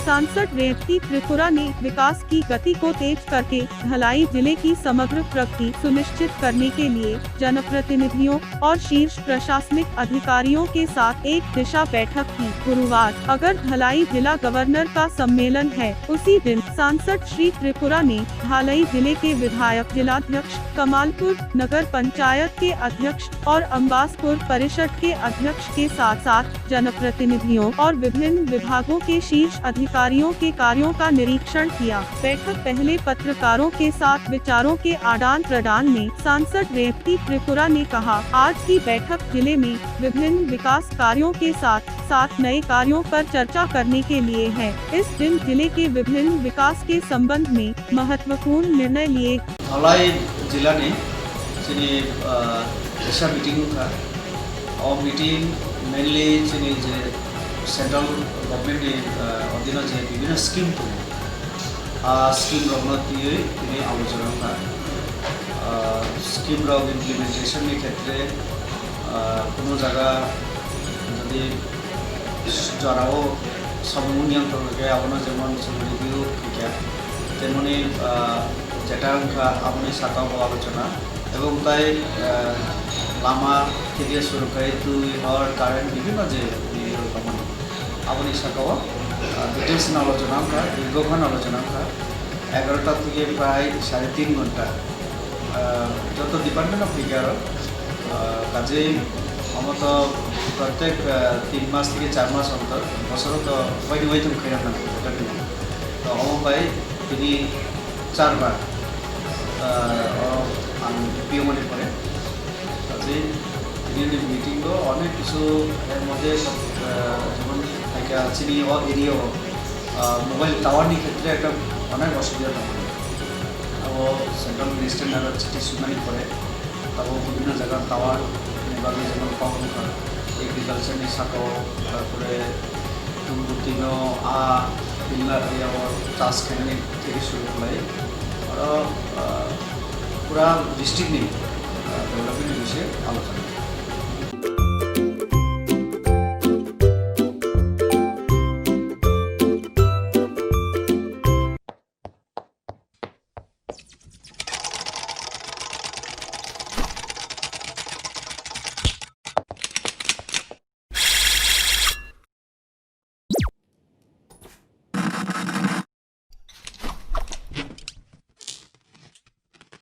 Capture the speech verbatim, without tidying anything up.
सांसद रेवती त्रिपुरा ने विकास की गति को तेज करके धलाई जिले की समग्र प्रगति सुनिश्चित करने के लिए जनप्रतिनिधियों और शीर्ष प्रशासनिक अधिकारियों के साथ एक दिशा बैठक की। गुरुवार अगर धलाई जिला गवर्नर का सम्मेलन है, उसी दिन सांसद श्री त्रिपुरा ने धलाई जिले के विधायक, जिलाध्यक्ष, कमालपुर नगर पंचायत के अध्यक्ष और अम्बासपुर परिषद के अध्यक्ष के साथ साथ जनप्रतिनिधियों और विभिन्न विभागों के शीर्ष अधिकारियों के कार्यों का निरीक्षण किया। बैठक पहले पत्रकारों के साथ विचारों के आदान प्रदान में सांसद रेवती त्रिपुरा ने कहा, आज की बैठक जिले में विभिन्न विकास कार्यों के साथ साथ नए कार्यों पर चर्चा करने के लिए है। इस दिन जिले के विभिन्न विकास के संबंध में महत्वपूर्ण निर्णय लिए। Dhalai jila ni chini, ah, kisa meeting wngkha. O meeting mainly chini je central government ni, ah, odhino je bibhinno scheme tongo, a scheme rokno twiwi tini alochona wngkha. Ah, scheme rok implementation ni khetre, ah, kuno jaga jodi jorao samung wngya wngtong khe abono jemon chwng review khaikha, temoni, ah, jeta wngkha aboni sakao bo alochona, ebong tai, ah, lama theke suru khai twi, hor, current bibhinno je rok tongmani aboni sakao, ah, details no alochona wngkha, dirgho khan alochona wngkha, egarota theke prai sare tin ghonta. Ah, joto department o phaikha aro, ah, kajei omo to prottek, ah, tin mas theke char mas ontor bosoro to waini waitung khaina nango, better ni. To omo bai tini char bar, ah, o ang P M ni pore. Kajei tini ni meeting o onek kichu er moddhe, ah, jemon phaikha chini o area o, ah, mobile tower ni khetre ekta onek osubidha tongo. Abo central minister ni aro chithi swimani pore abo bibhinno jaga tower ni bagwi jemon kok wngkha, agriculture ni sakao, tarpore Tumbuti no a pillar area o chas khainani theke suru khlai aro, ah, pura district ni, ah, development ni bising alochona.